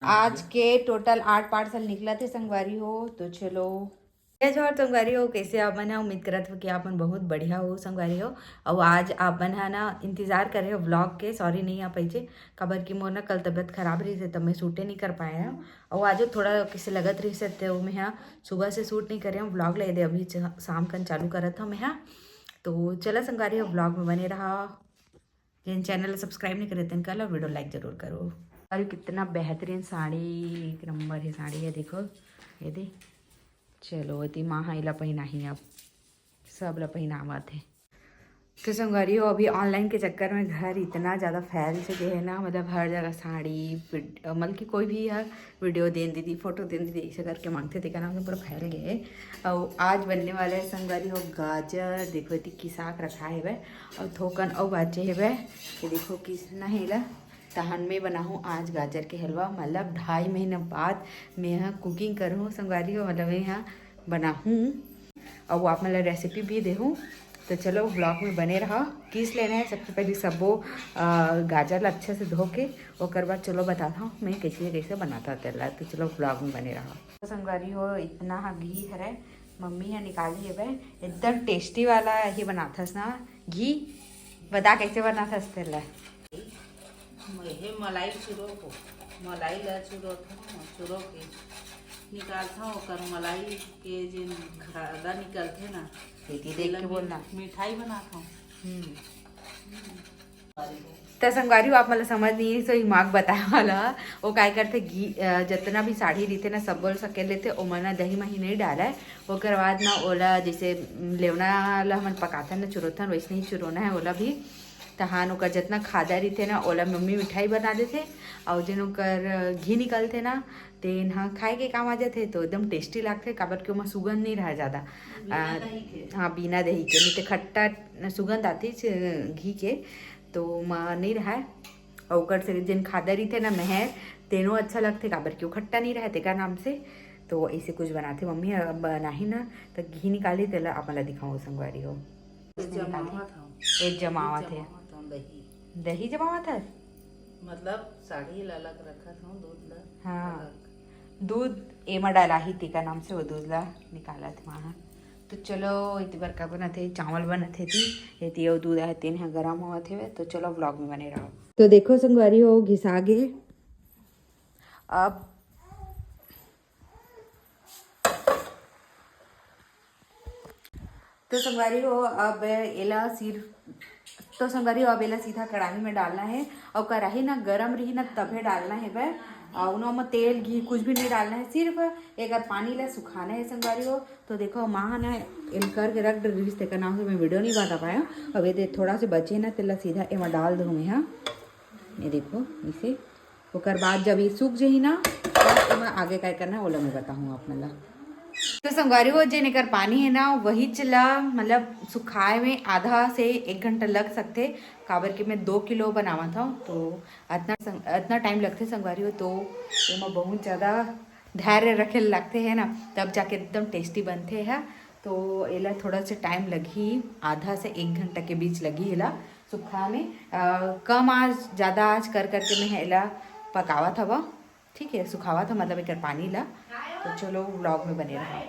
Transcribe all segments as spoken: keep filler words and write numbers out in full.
आज के टोटल आठ पार्सल निकलत हे संगवारी हो। तो चलो, जय जोहार संगवारी हो, कैसे आप मन ह? उम्मीद करत हो कि आप मन बहुत बढ़िया हो संगवारी हो। अउ आज आप मन ह ना इंतजार करे हो व्लॉग के, सॉरी नहीं आ पाइचे, काबर कि मोर ना कल तबीयत खराब रहिस हे, तब मैं शूटे नहीं कर पाए हव। अउ आज थोड़ा कैसे लगत रहिस हे, तो मैं ह सुबह से शूट नहीं करे हव, व्लॉग ले दे अभी च-, शाम कन चालू करत हव मैं ह। तो चला संगवारी हो, व्लॉग में बने रहा। जिन चैनल सब्सक्राइब नहीं करे तेन कर लो, वीडियो लाइक जरूर करो। अरे कितना बेहतरीन साड़ी, एक नंबर है साड़ी है, देखो ये दे। चलो एती माँ हा एला पहिनाही, अब सब ला पहिनावत है। तो संगवारी हो, अभी ऑनलाइन के चक्कर में घर इतना ज़्यादा फैल चुके हैं ना, मतलब हर जगह साड़ी, वीड-, मतलब कि कोई भी यार वीडियो देन दीदी, फोटो देन दीदी, ऐसे करके मांगथे, तेकर नाम से पूरा फैल गए है। और आज बनने वाला है संगवारी हो गाजर, देखो एती किसा के रखा हेबे, और थोकन अउ बाचे हेबे, ये देखो किसना हेला। तहन मैं बनाहूँ आज गाजर के हलवा, मतलब ढाई महीना बाद मैं ह कुकिंग करहूँ संगवारी हो, मतलब मैं ह बनाहूँ, अउ आप मन ला रेसिपी भी देहूँ। तो चलो व्लॉग में बने रहा। किस लेना है, सबसे पहले सबो, अ, गाजर ला अच्छे से धो के, ओकर बाद चलो बताता हूँ मैं कैसे कैसे बनाता हूँ तेला। तो चलो व्लॉग में बने रहा। तो संगवारी हो, इतना हा घी हरे, मम्मी हा निकाली हेबे, एकदम टेस्टी वाला ही बनाथस ना घी। बता कैसे बनाथस तेला। हे मलाई चुरो को, मलाई ला चुरो थो, चुरो के निकालथव, ओकर मलाई के जेन खादा निकलथे ना, एती देख तेला के बोलना। मिठाई बनाथव। हम्म। त संगवारी हो, आप मन ला समझ नहीं है, सो हिमाक बताए वाला, वो काय करथे, घी, अ, जतना भी साड़ी रहिथे ना, सब बोल सके लेथे, ओमा ना दही मही नहीं डालय। ओकर बाद ना ओला जैसे, उम, लेवना ला हमन पकाथन ना, चुरोथन, वैसने ही चुरोना है ओला भी। तहान ओकर जतना खादा रहिथे ना, ओला मम्मी मिठाई बना देथे, अउ जेन ओकर घी निकलथे ना, तेन ह खाए के काम आ जाथे, तो एकदम टेस्टी लागथे, काबर कि ओमा सुगंध नहीं रहे ज़्यादा। बिना आ, दही के। हाँ, बिना दही के, नहीं तो खट्टा सुगंध आथे घी के, तो ओमा नहीं रहे। अउ ओकर से जेन खादा रहिथे ना महर, तेनो अच्छा लगथे, काबर कि वो खट्टा नहीं रहे, तेकर नाम से। तो ऐसे कुछ बनाथे मम्मी, अब बनाही ना, तो घी निकाली, तेला आप मन ला दिखाऊँ संगवारी हो। जमावत हव। ए, जमावत हे। जमावत हव दही। दही जमावत हे? मतलब साड़ी ला अलग रखत हव, दूध ला हाँ। अलग। दूध एमा डालाही, तेकर नाम से वो दूध ला निकालत हव। तो चलो, एती बड़का बनत हे, चावल बनत हे, ती एती अउ दूध आहे, तेन ह गरम होवत हेवे। तो चलो, व्लॉग में बने रहो। तो देखो संगवारी हो, घिसा गे। अब तो संगवारी हो, अब एला सिर, तो संगवारी हो, अब एला सीधा कढ़ाई में डालना है। और कढ़ाई ना गरम रही ना, तभे डालना है बे। और उनो में तेल घी कुछ भी नहीं डालना है, सिर्फ एक बार पानी ला सुखाना है संगवारी हो। तो देखो, माँ ह ना एल करके रख डरिस, तेकर नाम से मैं वीडियो नहीं बना पाया। अब ये दे थोड़ा से बचे ना, तेला सीधा एमा डाल दूँ मैं, हाँ। ये देखो, इसे ओकर बाद जब ये सूख जही ना, तब एमा आगे काय करना है, ओला मैं बताहूँ आप मन ला। तो संगवारी हो, जेन एकर पानी है ना, वहीच ला मतलब सुखाए में आधा से एक घंटा लग सकथे, काबर कि मैं दो किलो बनावत हव, तो अतना संग-, अतना टाइम लगथे संगवारी हो। तो एमा बहुत ज़्यादा धैर्य रखे लगथे है ना, तब जाके एकदम टेस्टी बनथे है। तो एला थोड़ा से टाइम लगही, आधा से एक घंटा के बीच लगही एला सुखाए में। अ, कम आँच, ज़्यादा आँच कर करके मैं एला पकावत हव, ठीक है, सुखावत हव, मतलब एकर पानी ला। तो चलो, व्लॉग में बने रहो।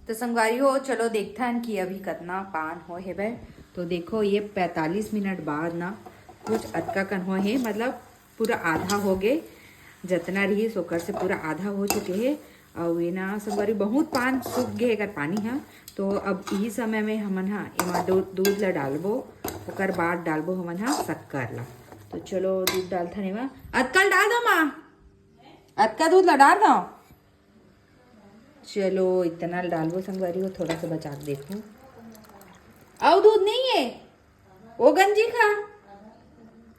तो संगवारी हो, चलो देखथन कि अभी कतना पान हो हेबे। तो देखो, ये पैंतालीस मिनट बाद ना कुछ अतका कन हो हे, मतलब पूरा आधा हो गे, जतना रहिस ओकर से पूरा आधा हो चुके हे। अउ ये ना संगवारी, बहुत पान सूख गे एकर पानी ह। तो अब इही समय में हमन ह एमा दू-, दूध ला डालबो, ओकर बाद डालबो हमन ह शक्कर ला। तो चलो, दूध डालथन एमा। अतका ल डाल दो माँ, अतका दूध ला डाल दो। चलो, इतना ल डालबो संगवारी हो, थोड़ा सा बचा के देखो। अउ दूध नहीं है? ओ गंजी खा।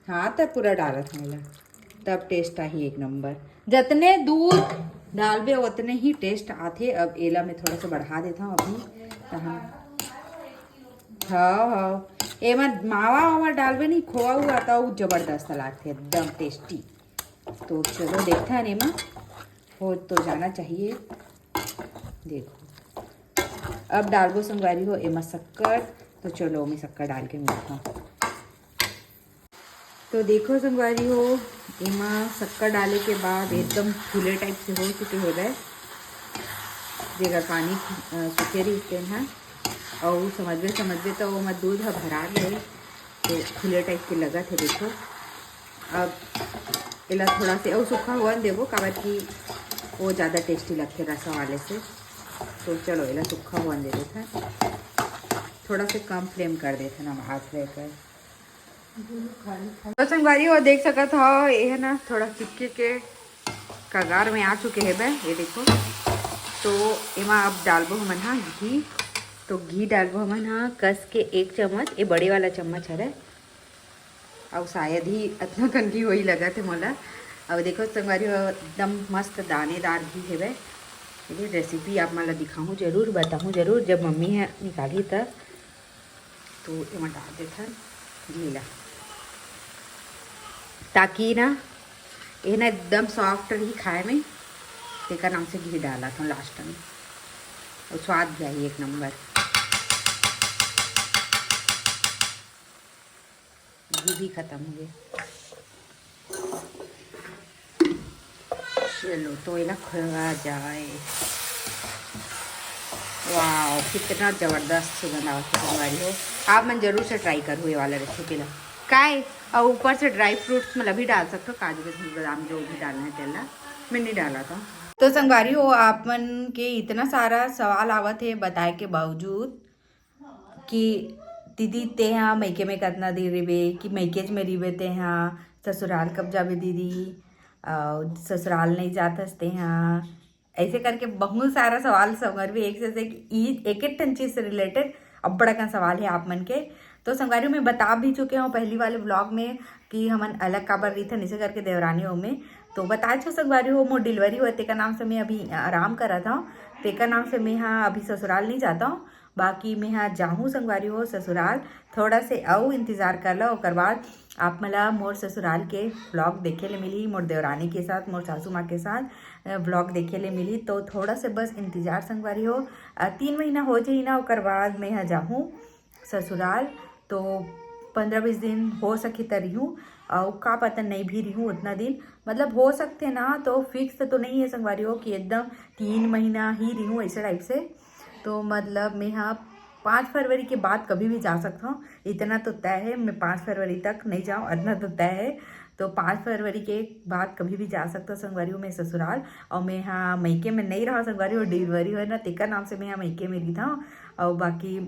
हाँ, तब पूरा डालत हन एला, तब टेस्ट आही एक नंबर। जतने दूध डालबे, ओतने ही टेस्ट आथे। अब एला मैं थोड़ा सा बढ़ा देता हूँ अभी। तहाँ, हाँ, हाँ, एमा मावा वावा डालबे नहीं, खोआ हुआ, तो जबरदस्त लागथे, एकदम टेस्टी। तो चलो, देखथन एमा, हो तो जाना चाहिए। देखो, अब डालबो संगवारी हो एमा शक्कर। तो चलो, मैं शक्कर डाल के मिलता हूँ। तो देखो संगवारी हो, एमा शक्कर डाले के बाद एकदम फूले टाइप से हो चुके हेवय, जेकर पानी अ, सूखे रहिस तेन ह, अउ समझबे समझबे तो ओमा दूध ह भरा गे, तो फूले टाइप के लगत हे। देखो, अब एला थोड़ा से अउ सूखा होवन देबो, काबर कि वो ज़्यादा टेस्टी लगथे रसा वाले से। तो चलो, एला सूखा होवन दे देथन, थोड़ा से कम फ्लेम कर देथन हम आँच ला एकर। तो संगवारी हो, देख सकत हो, ये है ना, थोड़ा चिपके के कगार में आ चुके हेबे। ये देखो, तो एमा अब डालबो हमन हा घी। तो घी डालबो हमन हा कस के एक चम्मच, ये बड़े वाला चम्मच हरे, अउ शायद ही अतना कन घी वही लगत हे मोला। अब देखो संगवारी हो, एकदम मस्त दानेदार घी हेबे। ये रेसिपी आप मन ला दिखाहूँ जरूर, बताहूँ जरूर, जब मम्मी ह निकालही त। तो एमा डाल देथन घी ला, ताकि ना ये ना एकदम सॉफ्ट रही खाए में। तेकर नाम से घी डालत हूँ लास्ट में, और स्वाद भी आई एक नंबर। घी भी खत्म हो गया। चलो, तो एला खोला जाए। वाओ, कितना जबरदस्त सुगंध आवत हे संगवारी हो। आप मन जरूर से ट्राई करू ये वाला रेसिपी ला। काय? और ऊपर से ड्राई फ्रूट्स मतलब भी डाल सकते हो, काजू, किशमिश, बादाम, जो भी डालना है तेला। मैं नहीं डाला था। तो संगवारी हो, आप मन के इतना सारा सवाल आवत है बताए के बावजूद कि दीदी तेहा मइके में कतना दिन रहिबे, कि मइकेच में रहिबे तेहा, ससुराल कब जाबे दीदी, और ससुराल नहीं जात हस तेहा, ऐसे करके बहुत सारा सवाल संगवारी हो एक से, से कि ई एक एक ठन चीज से रिलेटेड अब्बड़ अकन सवाल है आप मन के। तो संगवारी हो, मैं बता भी चुके हूँ पहली वाले व्लॉग में कि हमन अलग काबर रहिथन, इसे करके देवरानी हो में। तो बता छो संगवारी हो, मोर डिलीवरी हुआ तेकर नाम से मैं अभी आराम करत हूँ, तेकर नाम से मैं हाँ अभी ससुराल नहीं जाता हूँ। बाकी मैं हाँ जाहूँ संगवारी हो ससुराल, थोड़ा से अउ इंतजार कर लो, ओकर बाद आप मला मोर ससुराल के व्लॉग देखे ले मिली, मोर देवरानी के साथ, मोर सासू माँ के साथ व्लॉग देखे ले मिली। तो थोड़ा से बस इंतजार संगवारी हो, अ, तीन महीना हो जाही ना, ओकर बाद मैं यहाँ जाहूँ ससुराल। तो पंद्रह बीस दिन हो सके त रिहूँ, अउ का पता नहीं भी रिहूँ उतना दिन, मतलब हो सकते ना, तो फिक्स तो नहीं है संगवारी हो कि एकदम तीन महीना ही रिहूँ ऐसे टाइप से। तो मतलब मैं हाँ पाँच फरवरी के बाद कभी भी जा सकता हूँ, इतना तो तय है। मैं पाँच फरवरी तक नहीं जाऊँ, इतना तो तय है। तो पाँच फरवरी के बाद कभी भी जा सकता हूँ संगवारी हो मैं ससुराल। और मैं हाँ मइके में नहीं रहा संगवारी हो, डिलीवरी हो ना, तेकर नाम से मैं हाँ मइके में रहिथव। और बाकी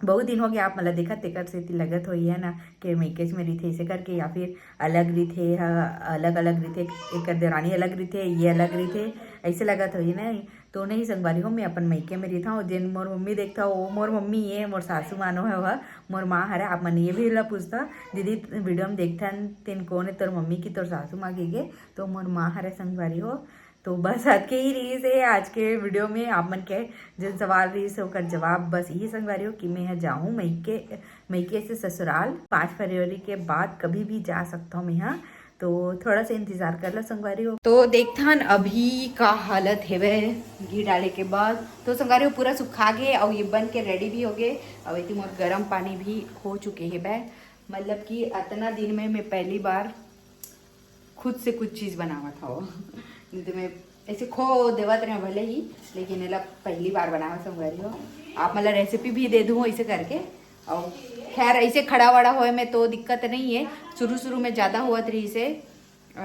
बहुत दिन हो गया आप मला देखा, तेकर सेती लगत होही है ना कि मइकेच में रहिथे ऐसे करके, या फिर अलग रहिथे, अलग अलग रहिथे, एकर देवरानी अलग रहिथे, ये अलग रहिथे, ऐसे लगत होही ना। तो नहीं संगवारी हो, मैं अपन मइके में रहिथव, जेन मोर मम्मी देखथव, वो मोर मम्मी ये, मोर सासू मानो है वह, मोर माँ हरे। आप मन ये भी ला पूछता, "दीदी, वीडियो में देखथन, तेन कौन है तोर मम्मी की तोर सासू माँ?" के तो मोर माँ हरे संगवारी हो। तो बस अतके ही रहिस हे आज के वीडियो में। आप मन के जेन सवाल रहिस हे ओकर जवाब बस यही संगवारी हो कि मैं ह जाहूँ मइके, मइके से ससुराल पाँच फरवरी के बाद कभी भी जा सकता हूँ मैं ह। तो थोड़ा सा इंतजार कर लो संगवारी हो। तो देखथन अभी का हालत हेवे घी डाले के बाद। तो संगवारी हो पूरा सुखा गे और ये बन के रेडी भी हो गए। और इतनी मोर गर्म पानी भी हो चुके हेवे, मतलब कि अतना दिन में मैं पहली बार खुद से कुछ चीज बनावत हव। नहीं तो मैं ऐसे खो देवत रहे भले ही, लेकिन एला पहली बार बनावत संगवारी हो। आप मतलब रेसिपी भी दे दूँ ऐसे करके। और खैर ऐसे खड़ा वड़ा होए में तो दिक्कत नहीं है, शुरू शुरू में ज्यादा होवत रही से, अ,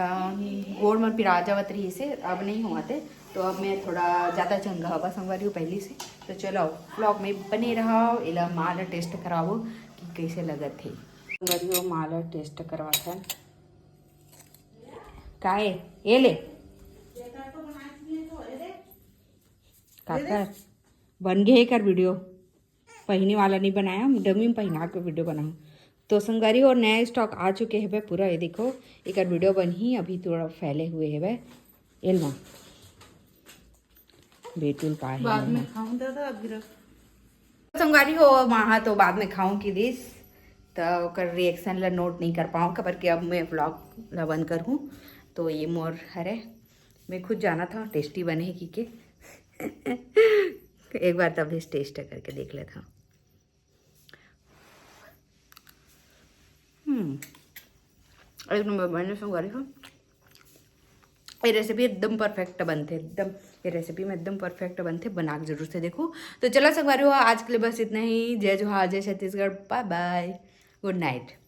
गोड़ में पिरा जावत रही से, अब नहीं होवत है। तो अब मैं थोड़ा ज्यादा चंगा हवा संगवारी हो पहली से। तो चलो व्लॉग में बने रहो, एला माँ ला टेस्ट करावो कि कैसे लगत है। संगवारी हो माँ ला टेस्ट करवाथन। काय? ये ले। काकर? बन गए एकर वीडियो। पहिने वाला नहीं बनाया, हम डमी में पहिना के वीडियो बनाऊँ। तो संगवारी हो नया स्टॉक आ चुके हेबे पूरा, ये देखो, एकर वीडियो बनही, अभी थोड़ा फैले हुए हेबे। एल माँ। बेटुल पाए बाद में खाऊं दादा, अभी रख। संगवारी हो, माँ हा तो बाद में खाऊं की दिस, तो ओकर रिएक्शन ला नोट नहीं कर पाऊँ, काबर कि अब मैं व्लॉग ला बंद करूँ। तो ये मोर हरे, मैं खुद जानत हव टेस्टी बने हे कि के। एक बार तब टेस्ट करके देख लेत हव। हम्म, एक नंबर बने संगवारी हो। ये रेसिपी एकदम परफेक्ट बनथे, एकदम, ये रेसिपी में एकदम परफेक्ट बनथे, बना के जरूर से देखो। तो चलो संगवारी हो, आज के लिए बस इतना ही। जय जोहार, जय छत्तीसगढ़, बाय बाय, गुड नाइट।